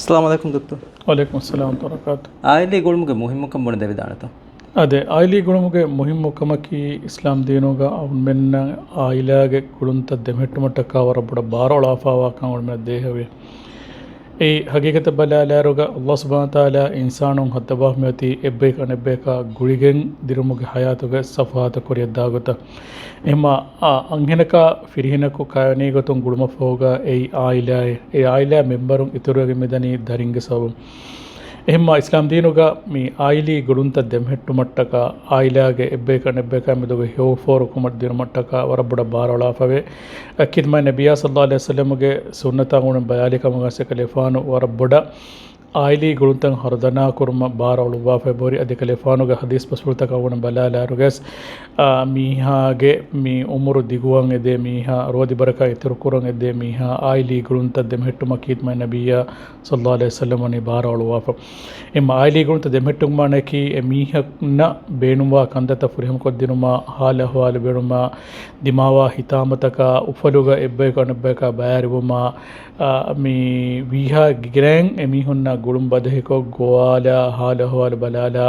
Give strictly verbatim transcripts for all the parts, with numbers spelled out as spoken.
އައްސަލާމު ޢަލައިކުމް ދޮކްޓަރު. ވަޢަލައިކުމުއްސަލާމް ވަރަޙްމަތުﷲ. އާއިލީ ގުޅުމުގެ މުހިއްމުކަން ބުނެދެވިދާނެތަ؟ އާދެ، އާއިލީ ގުޅުމުގެ މުހިއްމުކަމަކީ އިސްލާމް ދީނުގަ އަޅުމެންނަށް އާއިލާގެ ގުޅުންތައް ދެމެހެއްޓުމަށްޓަކާ ވަރަށް ބޮޑަށް ބާރު އަޅާފާވާކަން އަޅުމެންނަށް ދޭހަވޭ. އެއީ ހަގީގަތަށް ބަލާލާއިރުގަ ﷲ ސުބްޙާނަހޫ ވަތަޢާލާ އިންސާނުން ހައްދަވާފަ މިއޮތީ އެއްބަޔަކު އަނެއްބަޔަކާ ގުޅިގެން ދިރުމުގެ ޙަޔާތުގެ ސަފުޙާތަށް ކުރިއަށްދާ ގޮތަށް. އެހެންމާ، އާ، އަންހެނަކާ ފިރިހެނަކު ކައިވެނީ ގޮތުން ގުޅުމަށްފަހުގަ އެއީ އާއިލާއެއް. އެ އާއިލާ މެމްބަރުން އިތުރުވެގެން މިދަނީ ދަރިންގެ ސަބަބުން. އެހެންމާ އިސްލާމް ދީނުގަ މި އާއިލީ ގުޅުންތައް ދެމެހެއްޓުމަށްޓަކާ، އާއިލާގެ އެއްބަޔަކު އަނެއްބަޔަކާ މެދުގަ ހެޔޮ ފޯރުކަމަށް ދިނުމަށްޓަކާ ވަރަށް ބޮޑަށް ބާރު އަޅާފަވޭ. އަކީދު މާތް ނަބިއްޔާ ޞައްލައްލާހު ޢަލައިހި ވަސައްލަމަގެ ސުންނަތާ އަޅުގަނޑުމެން ބަލާލި ކަމުގަ އެކަލޭގެފާނު ވަރަށް ބޮޑަށް އާއިލީ ގުޅުންތައް ހަރުދަނާ ކުރުމަށް ބާރު އަޅުއްވާފައި ބޯރި. އަދި އެކަލޭގެފާނުގެ ޙަދީޘް ބަސްފުޅުތަކަށް އަޅުގަނޑުމެން ބަލާލާއިރުގަސް، އާ، މީހާގެ މި އުމުރު ދިގުވާން އެދޭ މީހާ، ރޯދި ބަރަކާތް އިތުރުކުރަން އެދޭ މީހާ، އާއިލީ ގުޅުންތައް ދެމެހެއްޓުމަކީ މާތް ނަބިއްޔާ ޞައްލައްލާހު ޢަލައިހި ވަސައްލަމަ ވަނީ ބާރު އަޅުއްވާފަ. އެމް އާއިލީ ގުޅުންތައް ދެމެހެއްޓުމާ ނަކީ އެ މީހަކުންނަށް ބޭނުންވާ ކަންތައްތައް ފުރިހަމަކޮށްދިނުމާ، ހާލު އަހުވާލު ބޭނުމާ، ދިމާވާ ހިތާމަތަކާ، އުފަލުގަ އެއްބަޔަކު އަނެއްބަޔަކާ ބައިވެރިވުމާ، އާ، މި ވީހާ ގިރައިން އެމީހުންނާ ގުޅުން ބަދަހިކޮށް ގޮވާލާ، ހާލު އަހުވާލު ބަލާލާ،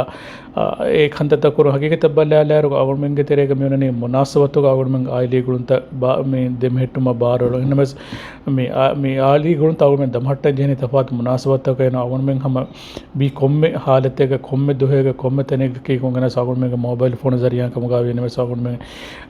އާ، އެ ކަންތައްތައް ކުރުން ހަގީގަތަށް ބަލާލާއިރު އަޅުގަނޑުމެންގެ ތެރޭގަ މި އޮންނަނީ މުނާސަބަތުގަ އަޅުގަނޑުމެން އާއިލީ ގުޅުންތައް ބާ-، މި ދެމެހެއްޓުމަށް ބާރުއަޅުން. އެހެންނަމަވެސް މި އާ-، މި އާއިލީ ގުޅުންތައް އަޅުގަނޑުމެން ދަމަހައްޓަން ޖެހެނީ ތަފާތު މުނާސަބަތަކަށް. އެހެން އަޅުގަނޑުމެން ހަމަ މި ކޮންމެ ހާލަތެއްގަ، ކޮންމެ ދުވަހެއްގަ، ކޮންމެ ތަނެއްގަ ކީކުން ގެނެސް އަޅުގަނޑުމެންގެ މޯބައިލް ފޯނު ޒަރީއާ ކަމުގަ ވީނަމަވެސް އަޅުގަނޑުމެން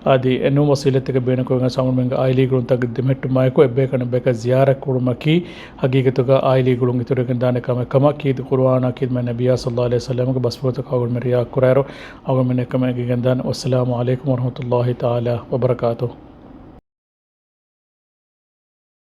އަދި އެނޫން ވަސީލަތެއްގެ ބޭނުންކޮށް ގެނެސް އަޅުގަނޑުމެންގެ އާއިލީ ގުޅުންތަކަށް ދެމެހެއްޓުމާއެކު އެއްބަޔަކު އަނެއްބަޔަކަށް ޒިޔާރަތް ކުރުމަކީ ހަގީގަތުގަ އާއިލީ ގުޅުން އިތުރުވެގެން ދާނެ ކަމެއް ކަމަށް އަކީދު ޤުރުއާނާ އަކީދު މާތް ނަބިއްޔާ ޞައްލައްލާހު ޢަލައިހި ވަސައްލަމަގެ ބަސްފުޅުތަކަށް އަޅުގަނޑުމެން ރިޢާޔަތްކުރާއިރު އަޅުގަނޑުމެން އެކަމަށް އެނގިގެންދާނެ. ވައްސަލާމު ޢަލައިކުމް ވަރަޙްމަތުﷲ ތަޢާލާ ވަބަރަކާތުހު.